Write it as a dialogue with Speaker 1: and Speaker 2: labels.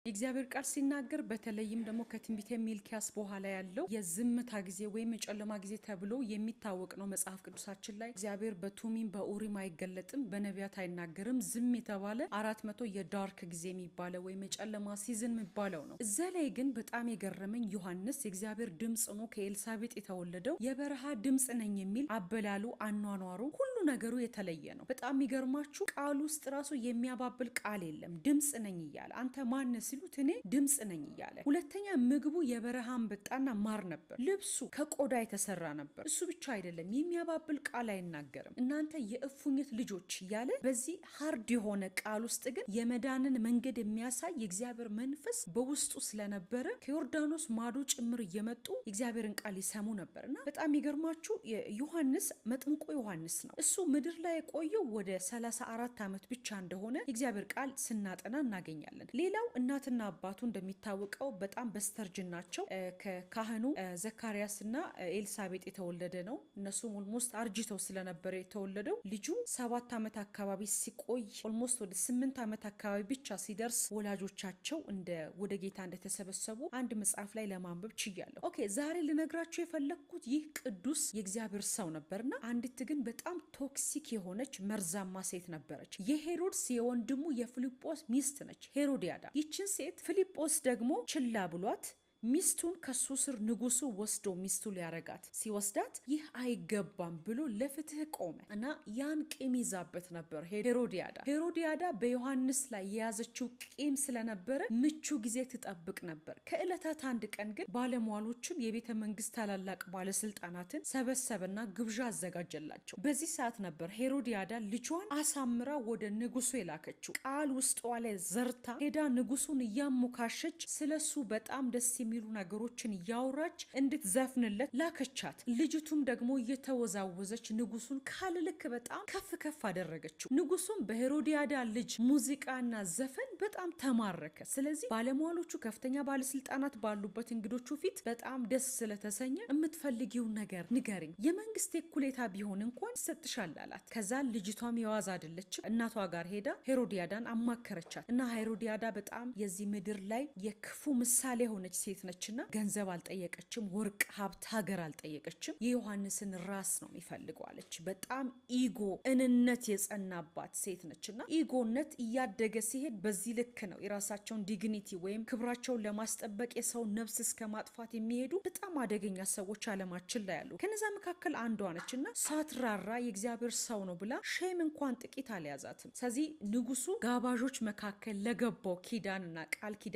Speaker 1: የእግዚአብሔር ቃል ሲናገር በተለይም ደግሞ ከትንቢተ ሚልኪያስ በኋላ ያለው የዝምታ ጊዜ ወይም የጨለማ ጊዜ ተብሎ የሚታወቅ ነው። መጽሐፍ ቅዱሳችን ላይ እግዚአብሔር በቱሚም በኡሪም አይገለጥም፣ በነቢያት አይናገርም። ዝም የተባለ 400 የ dark ጊዜ የሚባለው ወይም የጨለማ season የሚባለው ነው። እዛ ላይ ግን በጣም የገረመኝ ዮሐንስ የእግዚአብሔር ድምፅ ነው፣ ከኤልሳቤጥ የተወለደው የበረሃ ድምፅ ነኝ የሚል አበላሉ፣ አኗኗሩ፣ ሁሉ ነገሩ የተለየ ነው። በጣም የሚገርማችሁ ቃል ውስጥ ራሱ የሚያባብል ቃል የለም። ድምፅ ነኝ እያለ፣ አንተ ማን ሲሉት እኔ ድምፅ ነኝ እያለ። ሁለተኛ ምግቡ የበረሃ አንበጣና ማር ነበር። ልብሱ ከቆዳ የተሰራ ነበር። እሱ ብቻ አይደለም፣ የሚያባብል ቃል አይናገርም። እናንተ የእፉኝት ልጆች እያለ በዚህ hard የሆነ ቃል ውስጥ ግን የመዳንን መንገድ የሚያሳይ የእግዚአብሔር መንፈስ በውስጡ ስለነበረ ከዮርዳኖስ ማዶ ጭምር እየመጡ የእግዚአብሔርን ቃል ይሰሙ ነበር። እና በጣም የሚገርማችሁ ዮሐንስ መጥምቁ ዮሐንስ ነው። እሱ ምድር ላይ የቆየው ወደ 34 ዓመት ብቻ እንደሆነ የእግዚአብሔር ቃል ስናጠና እናገኛለን። ሌላው እናትና አባቱ እንደሚታወቀው በጣም በስተርጅናቸው ከካህኑ ዘካርያስና ኤልሳቤጥ የተወለደ ነው። እነሱም almost አርጅተው ስለነበረ የተወለደው ልጁ 7 ዓመት አካባቢ ሲቆይ፣ almost ወደ 8 ዓመት አካባቢ ብቻ ሲደርስ ወላጆቻቸው እንደ ወደ ጌታ እንደተሰበሰቡ አንድ መጽሐፍ ላይ ለማንበብ ችያለሁ። Okay፣ ዛሬ ልነግራችሁ የፈለግኩት ይህ ቅዱስ የእግዚአብሔር ሰው ነበርና አንዲት ግን በጣም toxic የሆነች መርዛማ ሴት ነበረች። የሄሮድስ የወንድሙ የፊልጶስ ሚስት ነች ሄሮዲያዳ። ይችን ሴት ፊልጶስ ደግሞ ችላ ብሏት ሚስቱን ከሱ ስር ንጉሱ ወስዶ ሚስቱ ሊያረጋት ሲወስዳት ይህ አይገባም ብሎ ለፍትህ ቆመ እና ያን ቂም ይዛበት ነበር ሄሮዲያዳ። ሄሮዲያዳ በዮሐንስ ላይ የያዘችው ቂም ስለነበረ ምቹ ጊዜ ትጠብቅ ነበር። ከዕለታት አንድ ቀን ግን ባለሟሎችን፣ የቤተ መንግስት ታላላቅ ባለስልጣናትን ሰበሰበና ግብዣ አዘጋጀላቸው። በዚህ ሰዓት ነበር ሄሮዲያዳ ልጇን አሳምራ ወደ ንጉሱ የላከችው። ቃል ውስጧ ላይ ዘርታ ሄዳ ንጉሱን እያሞካሸች፣ ስለሱ በጣም ደስ የሚሉ ነገሮችን እያወራች እንድትዘፍንለት ላከቻት። ልጅቱም ደግሞ እየተወዛወዘች ንጉሱን ካልልክ በጣም ከፍ ከፍ አደረገችው። ንጉሱም በሄሮዲያዳ ልጅ ሙዚቃና ዘፈን በጣም ተማረከ። ስለዚህ ባለሟሎቹ፣ ከፍተኛ ባለስልጣናት ባሉበት እንግዶቹ ፊት በጣም ደስ ስለተሰኘ የምትፈልጊውን ነገር ንገሪኝ፣ የመንግስት እኩሌታ ቢሆን እንኳን ይሰጥሻል አላት። ከዛ ልጅቷም የዋዛ አይደለችም። እናቷ ጋር ሄዳ ሄሮዲያዳን አማከረቻት እና ሄሮዲያዳ በጣም የዚህ ምድር ላይ የክፉ ምሳሌ የሆነች ሴት ነችና ገንዘብ አልጠየቀችም፣ ወርቅ፣ ሀብት፣ ሀገር አልጠየቀችም። የዮሐንስን ራስ ነው የሚፈልገው አለች። በጣም ego እንነት የጸናባት ሴት ነችና ego ነት እያደገ ሲሄድ በዚህ ልክ ነው የራሳቸውን dignity ወይም ክብራቸውን ለማስጠበቅ የሰው ነፍስ እስከ ማጥፋት የሚሄዱ በጣም አደገኛ ሰዎች አለማችን ላይ አሉ። ከነዛ መካከል አንዷ ነች እና ሳትራራ የእግዚአብሔር ሰው ነው ብላ shame እንኳን ጥቂት አልያዛትም። ስለዚህ ንጉሱ ጋባዦች መካከል ለገባው ኪዳንና ቃል ኪዳን